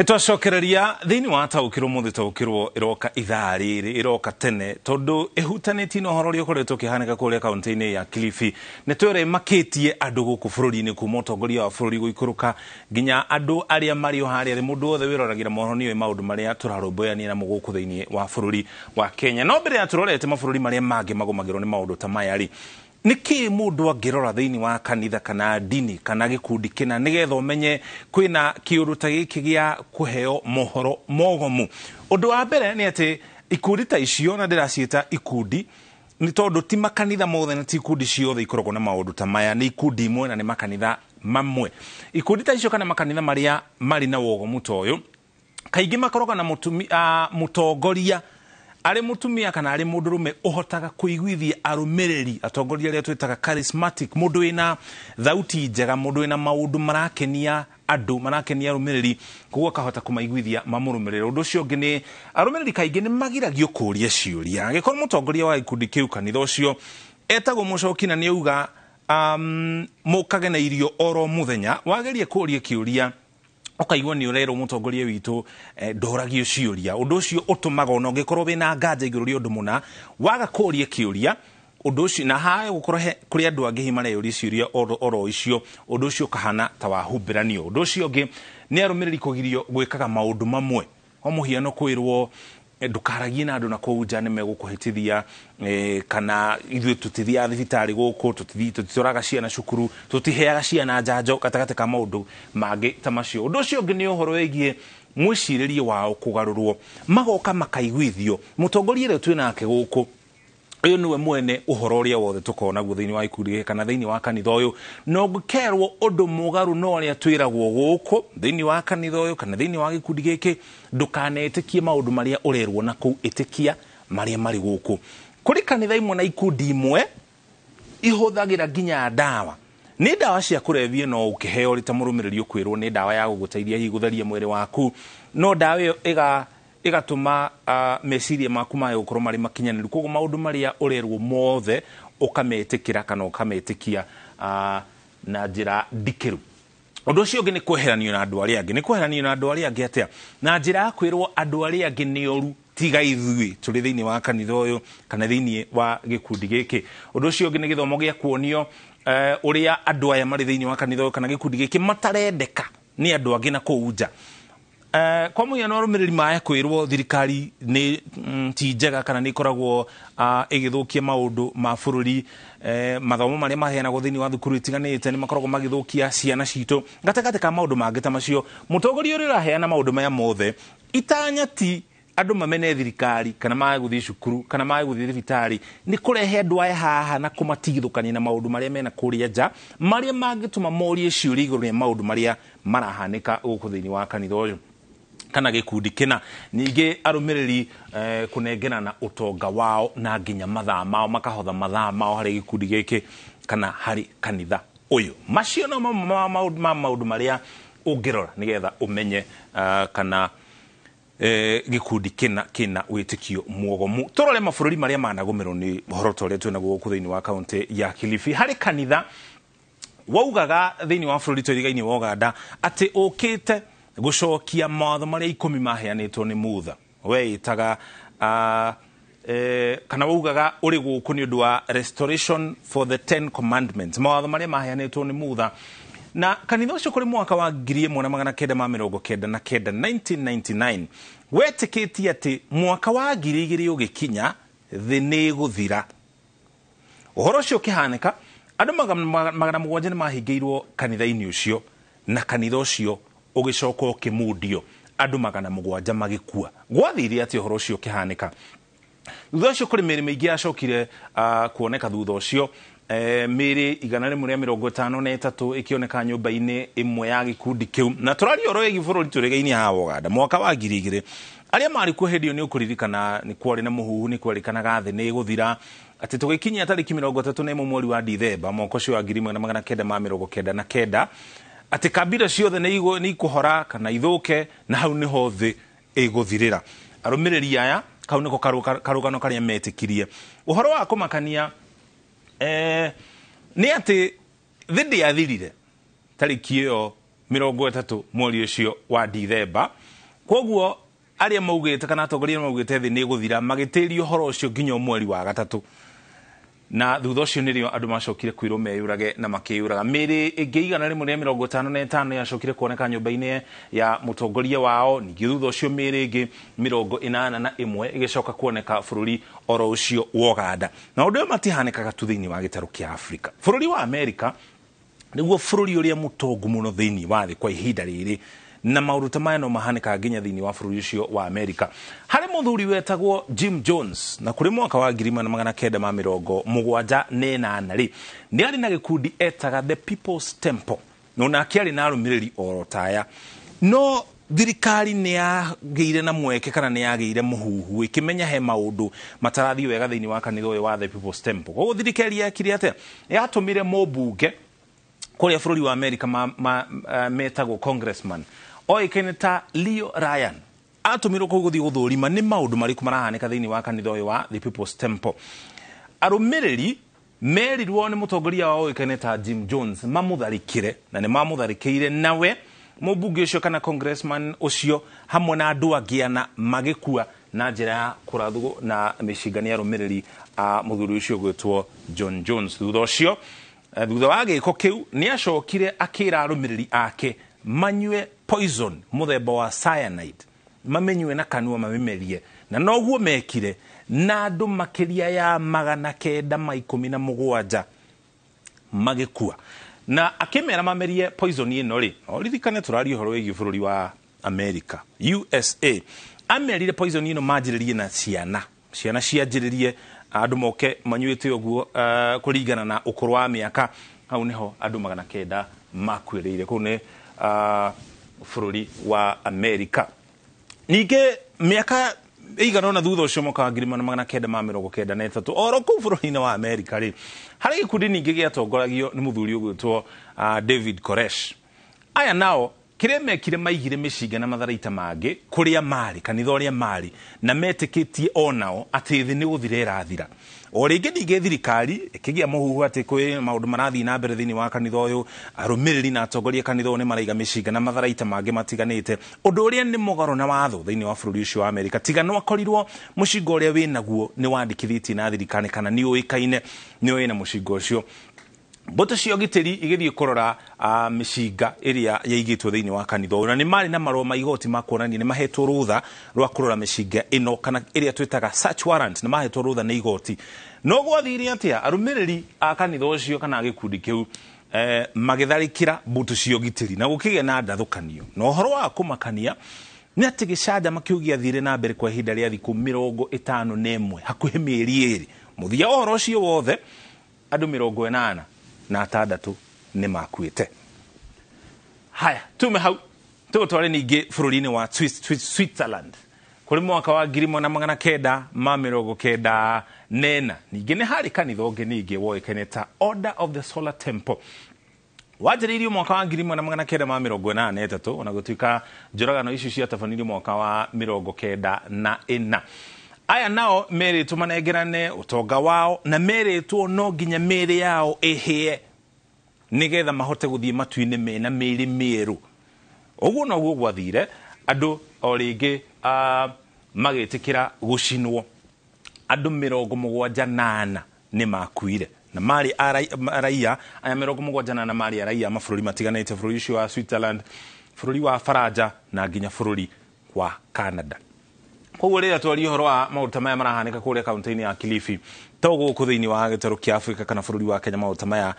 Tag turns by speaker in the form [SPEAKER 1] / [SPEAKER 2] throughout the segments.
[SPEAKER 1] Nitwacokereria thiini wa taukirwo muthi taukirwo iroka ithaa riri iroka tene tondu ihutanitie na uhoro uria ukoretwo ukihanĩka kuria kaunti-inĩ ya Kilifi. Nĩ twere makĩtie andũ gũkũ bũrũri-inĩ kuma ũtongoria wa bũrũri gũikũrũka nginya andũ arĩa marĩ o harĩa mũndũ wothe wĩroragĩra mohoro nĩoĩ maũndũ marĩa tũrarũmbũyania namo gũkũ thĩinĩ wa bũrũri wa Kenya. No mbere ya tũrorete mabũrũri marĩa mangĩ magũmagĩrwo nĩ maũndũ ta maya rĩ, nĩkĩ mũndũ angĩrora thĩinĩ wa kanitha kana ndini kana gĩkundi kĩna nĩgetha ũmenye kwĩna kĩũndũ ta gĩkĩ gĩa kũheo mohoro mogomu? Ũndũ wa mbere nĩ atĩ ikundi ta icio, na ndĩraciĩta ikundi nĩ tondũ ti makanitha mothe na ti ikundi ciothe ikoragwo na maũndũ ta maya, nĩ ikundi imwe na nĩ makanitha mamwe. Ikundi ta icio kana makanitha marĩa marĩ na wogomu ta ũyũ kaingĩ makoragwo na mũtongoria arĩ mũtumia kana arĩ mũndũrũme ũhotaga kũiguithia arũmĩrĩri, atongoria arĩa twĩtaga charismatic, mũndũ wĩna thauti njega, mũndũ wĩna maũndũ marakenia andũ, marakenia arũmĩrĩri, koguo akahota kũmaiguithia mamũrũmĩrĩre. Ũndũ ũcio ũngĩ nĩ arũmĩrĩri kaingĩ nĩ magiragio kũũria ciũria. Angĩkorwo mũtongoria wa gĩkundi kĩu kanitha ũcio etagwo Mũcoki na nĩauga mũkage na irio oro mũthenya, wagerie kũũria kĩũria ũkaigua nĩ ũrerwo mũtongoria witũ ndoragio ciũria. Ũndũ ũcio ũtũmaga ona ũngĩkorwo wĩna nganja igũrũ rĩa ũndũ mũna, waga kũũria kĩũria ũndũ ũcio, na haya gũkorwo kũrĩ andũ angĩ hihi mareyũria ciũria oro icio, ũndũ ũcio ũkahana ta wahumbĩranio. Ũndũ ũcio ũngĩ nĩ arũmĩrĩri kũgirio gwĩkaga maũndũ mamwe, kwa mũhiano kwĩrwo ndũkaragie na andũ na kũu nja nĩ megũkũhĩtithia, kana ithuĩ tũtithiaga thibitarĩ gũkũ, tũtitwaraga ciana cukuru, tũtiheaga ciana njanjo, gatagatĩ ka maũndũ mangĩ ta macio. Ũndũ ũcio ũngĩ nĩ ũhoro wĩgiĩ mwĩcirĩrie wao kũgarũrwo, magoka makaiguithio mũtongoria ũrĩa twĩ nake gũkũ ũyũ nĩwe mwene ũhoro ũrĩa wothe tũkoragwo naguo thĩinĩ wa gĩkundi gĩkĩ kana thĩinĩ wa kanitha ũyũ, na ũngĩkerwo ũndũ mũgarũ na ũrĩa twĩragwo gũkũ thĩinĩ wa kanitha ũyũ kana thĩinĩ wa gĩkundi gĩkĩ, ndũkanetĩkie maũndũ marĩa ũrerwo na kũu, ĩtĩkia marĩa marĩ gũkũ. Kũrĩ kanitha imwe na ikundi imwe ihũthagĩra nginya ndawa. Nĩ ndawa cia kũrebia, no ũkĩheo ũrĩ ta mũrũmĩrĩri ũkwĩrwo nĩ ndawa ya gũgũteithia hihi gũtheria mwĩrĩ waku, no ndawa ĩyo ĩgatũma meciria maku mage gũkorwo marĩ makinyanĩru, koguo maũndũ marĩa ũrerwo mothe ũkametĩkĩra kana ũkametĩkia na njĩra ndikĩru. Ũndũ ũcio ũngĩ nĩ kweheranio na andũ arĩa angĩ. Nĩ kweheranio na andũ arĩa angĩ atĩa? Na njĩra ya kwĩrwo andũ arĩa angĩ nĩ oru tiga ithuĩ tũrĩ thĩinĩ wa kanitha ũyũ kana thĩinĩ wa gĩkundi gĩkĩ. Ũndũ ũcio ũngĩ nĩ gĩthomo gĩa kuonio ũrĩa andũ aya marĩ thĩinĩ wa kanitha ũyũ kana gĩkundi gĩkĩ matarendeka nĩ andũ angĩ na kũu nja. Kwa mũhiano arũmĩrĩri maya kwĩrwo thirikari nĩ ti njega kana nĩ ĩkoragwo ĩgĩthũkia maũndũ ma bũrũri, mathomo marĩa maheanagwo thĩinĩ wa thukuru itiganĩte nĩ makoragwo magĩthũkia ciana citũ, gatagatĩ ka maũndũ mangĩ ta macio. Mũtongoria ũrĩa ũraheana maũndũ maya mothe, itanya ti andũ mamene thirikari kana mage gũthiĩ cukuru kana mage gũthiĩ thibitarĩ, nĩ kũrehe andũ aya haha na kũmatigithũkania na maũndũ marĩa mena kũrĩa nja, marĩa mangĩtũma morie ciũria igũrũ rĩa maũndũ marĩa marahanĩka gũkũ thĩinĩ wa kanitha ũyũ kana gĩkundi kĩna. Ningĩ arũmĩrĩri kũnengerana ũtonga wao na nginya mathaa mao, makahotha mathaa mao harĩ gĩkundi gĩkĩ kana harĩ kanitha ũyũ. Macio no mamwe ma maũndũ marĩa ũngĩrora nĩgetha ũmenye kana gĩkundi kĩna kĩna wĩtĩkio mwogomu. Tũrore mabũrũri marĩa managũmĩrwo nĩ ũhoro ta ũrĩa twĩnaguo gũkũ thĩinĩ wa kaũntĩ ya Kilifi. Harĩ kanitha waugaga thĩinĩ wa bũrũri twĩrigainĩ wa Uganda atĩ ũkĩte gũcokia mawatho marĩa 10 maheanĩtwo nĩ Mutha. Weĩtaga kana waugaga ũrĩ gũkũ nĩ ũndũ wa restoration for the 10 commandments, mawatho marĩa maheanĩtwo nĩ Mutha. Na kanitha ũcio kũrĩ mwaka wa 1999 1999 wetĩkĩtie atĩ mwaka wa 2000 ũgĩkinya thĩ nĩ ĩgũthira. Ũhoro ũcio ũkĩhanĩka, andũ 700 nĩ mahingĩirwo kanitha-inĩ ũcio, na kanitha ũcio ũgĩcoka ũkĩmundio, andũ 700 magĩkua. Gwathire atĩ ũhoro ũcio ũkĩhanĩka. Thutha ũcio kũrĩ mĩĩrĩ mĩingĩ yacokire kuoneka thutha ũcio, mĩĩrĩ 153 ĩkĩoneka nyũmba-inĩ ĩmwe ya gĩkundi kĩu. Na tũraria ũhoro wĩgiĩ bũrũri tũrĩgainĩ haha Uganda mwaka wa 2000. Arĩa marĩ kuo hĩndĩ ĩyo nĩ ũkũririkana nĩ kwarĩ na mũhuhu, nĩ kwerĩkanaga thĩ nĩ ĩgũthira, atĩ tũgĩkinyia tarĩki 31 mweri wa Dithemba mwaka ũcio wa 1999, atĩ kabira ciothe nĩ ikũhora kana ithũke, na hau nĩho thĩ ĩgũthirĩra. Arũmĩrĩri aya kau nĩko karũgano karĩa metĩkirie. Ũhoro wa kũmakania nĩ atĩ thĩ ndĩathirire tarĩki ĩyo 30 mweri ũcio wa Dithemba. Koguo arĩa maugĩte kana atongoria maugĩte thĩ nĩ ĩgũthira magĩtĩria ũhoro ũcio nginya mweri wa gatatũ, na thutha ũcio nĩrĩo andũ macokire kwĩrwo meyũrage na makĩyũraga. Mĩĩrĩ ĩngĩ 155 yacokire kuoneka nyũmba-inĩ ya mũtongoria wao. Ningĩ thutha ũcio mĩĩrĩ ĩngĩ 81 ĩgĩcoka kuoneka bũrũri oro ũcio wa Ũganda. Na ũndũ ũyũ matihanĩkaga tu thĩinĩ wa gĩtarũ kĩa Afrika. Bũrũri wa Amerika nĩguo bũrũri ũrĩa mũtongu mũno thĩinĩ wa thĩ kwa ihinda rĩrĩ, na maũndũ ta maya no mahanĩkaga nginya thĩinĩ wa bũrũri ũcio wa Amerika. Harĩ mũthuri wetagwo Jim Jones, na kũrĩ mwaka wa 1978 rĩ, nĩ arĩ na gĩkundi etaga The People's Temple, no nake arĩ na arũmĩrĩri oro taya. No thirikari nĩ yagĩire na mweke kana nĩ yagĩire mũhuhu ĩkĩmenya he maũndũ matarathiĩ wega thĩinĩ wa kanitha ũyũ wa The People's Temple. Koguo thirikari yekire atĩa? Yatũmire mũmbunge kũrĩa bũrũri wa Amerika metagwo congressman oĩkaine ta Leo Ryan, atũmirwo kũu gũthiĩ gũthũrima nĩ maũndũ marĩkũ marahanĩka thĩinĩ wa kanitha ũyũ wa The People's Temple. Arũmĩrĩri merirwo nĩ mũtongoria wao oĩkaine ta Jim Jones mamũtharĩkĩre, na nĩ mamũtharĩkĩire, nawe mũmbunge ũcio kana congressman ũcio hamwe na andũ angĩ ana magĩkua na njĩra ya kũrathwo na mĩcinga nĩ arũmĩrĩri a mũthuri ũcio gwĩtwo John Jones. Thutha ũcio, thutha wa gĩko kĩu, nĩ acokire akĩra arũmĩrĩri ake manyue poison mũthemba wa cyanide, mamenyue na kanua mamĩmerie, na noguo mekire, na andũ makĩria ya 917 magĩkua. Na akĩmera mamerie poison ĩno rĩ, ririkane tũraria ũhoro wĩgiĩ bũrũri wa America, USA. Amerire poison ĩno manjĩrĩrie na ciana, ciana cianjĩrĩrie andũ moke manyuĩte ũguo kũringana na ũkũrũ wa mĩaka. Hau nĩho andũ 900 makuĩrĩire. Kũu nĩ bũrũri wa Amerika. Ningĩ mĩaka ĩigana ũna thutha ũcio, mwaka wa 1993, oro kũu bũrũri-inĩ wa Amerika rĩ, harĩ gĩkundi ningĩ gĩatongoragio nĩ mũthuri ũgwĩtwo David Koresh. Aya nao kĩrĩa mekire, maigire mĩcinga na matharaita mangĩ kũrĩa marĩ kanitha ũrĩa marĩ, na metĩkĩtie onao atĩ thĩ nĩ gũthira ĩrathira. O rĩngĩ ningĩ thirikari ĩkĩgĩa mũhuhu atĩ kwĩ maũndũ marathiĩ na mbere thĩinĩ wa kanitha ũyũ, arũmĩrĩri na atongoria kanitha ũyũ nĩ maraiga mĩcinga na matharaita mangĩ matiganĩte, ũndũ ũrĩa nĩ mũgarũ na watho thĩinĩ wa bũrũri ũcio wa Amerika. Tiga no akorirwo mũcinga ũrĩa wĩnaguo nĩ wandĩkithĩtie na thirikari kana nĩ ũĩkaine nĩ ũĩ na mũcinga ũcio. Mbũtũ cia ũgitĩri igĩthiĩ kũrora mĩcinga ĩrĩa yaigĩtwo thĩinĩ wa kanitha ũyũ, na nĩ marĩ na marũa ma igoti ma kuonania nĩ mahetwo rũtha rwa kũrora mĩcinga ĩno, kana ĩrĩa twĩtaga search warrant, nĩ mahetwo rũtha nĩ igoti. No gwathire atĩa? Arũmĩrĩri a kanitha ũcio kana a gĩkundi kĩu magĩtharĩkĩra mbũtũ cia ũgitĩri na gũkĩgĩa na ndathũkanio. Na ũhoro wa kũmakania nĩ atĩ gĩcanjama kĩu gĩathire na mbere kwa ihinda rĩa thikũ 51, hakuhĩ mĩeri 2. Mũthia wa ũhoro ũcio wothe, andũ 86 nĩ makuĩte. Haya, tume hau tũgũtware ningĩ bũrũri-inĩ wa Switzerland kũrĩ mwaka wa 1994. Ningĩ nĩ harĩ kanitha ũngĩ ningĩ woĩkaine ta Order of the Solar Temple, wanjĩrĩirio mwaka wa 1983, ona gũtuĩka njũragano icio ciatabanirio mwaka wa 94. Aya nao merĩtwo manengerane ũtonga wao, na merĩtwo no nginya mĩĩrĩ yao ĩhĩe nĩgetha mahote gũthiĩ matu-inĩ mena mĩĩrĩ mĩerũ. Ũguo noguo gwathire, andũ o rĩngĩ magĩtĩkĩra gũcinwo. Andũ 74 nĩ makuire, na marĩ araiya aya 74 marĩ araiya mabũrũri matiganĩte, bũrũri ũcio wa Switzerland, bũrũri wa Faranja na nginya bũrũri wa Canada. Koguo rĩrĩa twaria ũhoro wa maũndũ ta maya marahanĩka kũrĩa kaunti-inĩ ya Kilifi, to gũkũ thĩinĩ wa gĩtarũ kĩa Afrika kana bũrũri wa Kenya maũndũ ta maya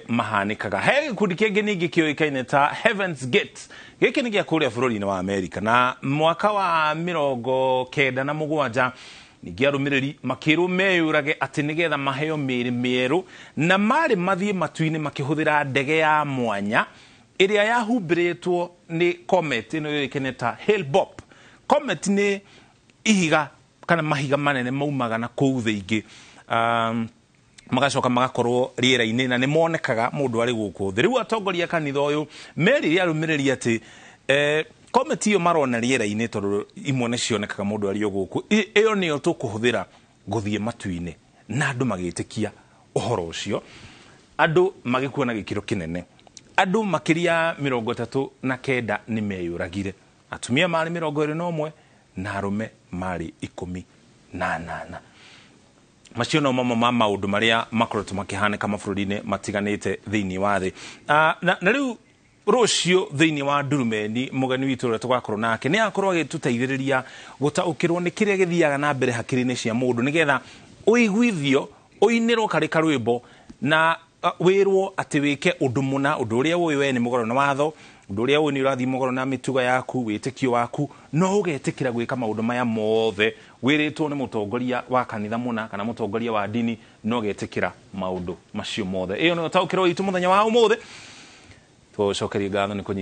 [SPEAKER 1] mahanĩkaga. He gĩkundi kĩngĩ ningĩ kĩũĩkaine ta Heaven's Gate. Gĩkĩ nĩ gĩa kũrĩa bũrũri-inĩ wa Amerika, na mwaka wa 97 ningĩ arũmĩrĩri makĩrwo meyũrage atĩ nĩgetha maheo mĩĩrĩ mĩerũ, na marĩ mathiĩ matu-inĩ makĩhũthĩra ndege ya mwanya ĩrĩa yahumbĩrĩtwo nĩ comet ĩno yũĩkaine ta Hale-Bopp. Comet nĩ ihiga kana mahiga manene maumaga na kũu thĩ ingĩ, magacoka magakorwo rĩera-inĩ na nĩ monekaga mũndũ arĩ gũkũ thĩ. Rĩu atongoria kanitha ũyũ merire arũmĩrĩri atĩ comet ĩyo marona rĩera-inĩ, tondũ imwe nĩ cionekaga mũndũ arĩ o gũkũ, ĩyo nĩyo tũkũhũthĩra gũthiĩ matu-inĩ, na andũ magĩtĩkia ũhoro ũcio. Andũ magĩkua na gĩkĩro kĩnene, andũ makĩria 39 nĩ meyũragire. Atumia marĩ 21 na arũme marĩ 18. Macio no mamwe ma maũndũ marĩa makoretwo makĩhanĩka mabũrũri-inĩ matiganĩte thĩinĩ wa thĩ. Na rĩu rũciũ thĩinĩ wa Ndurumeni mũgeni witũ ũrĩa tũgakorwo nake nĩ akorwo agĩtũteithĩrĩria gũtaũkĩrwo nĩ kĩrĩa gĩthiaga na mbere hakiri-inĩ cia mũndũ, nĩgetha ũiguithio, ũinĩrwo karĩ karwĩmbo na wĩrwo atĩ wĩke ũndũ mũna, ũndũ ũrĩa ũĩ we nĩ mũgarũ na watho, ũndũ ũrĩa ũĩ nĩ ũrathiĩ mũgarũ na mĩtugo yaku, wĩtĩkio waku, no ũgetĩkĩra gwĩka maũndũ maya mothe wĩrĩtwo nĩ mũtongoria wa kanitha mũna kana mũtongoria wa ndini, no ũgetĩkĩra maũndũ macio mothe. Ĩyo nĩyo taũkĩrwo itũ mũthenya wa ũmũthĩ. Tũcokerie ngatho nĩ kũnyita.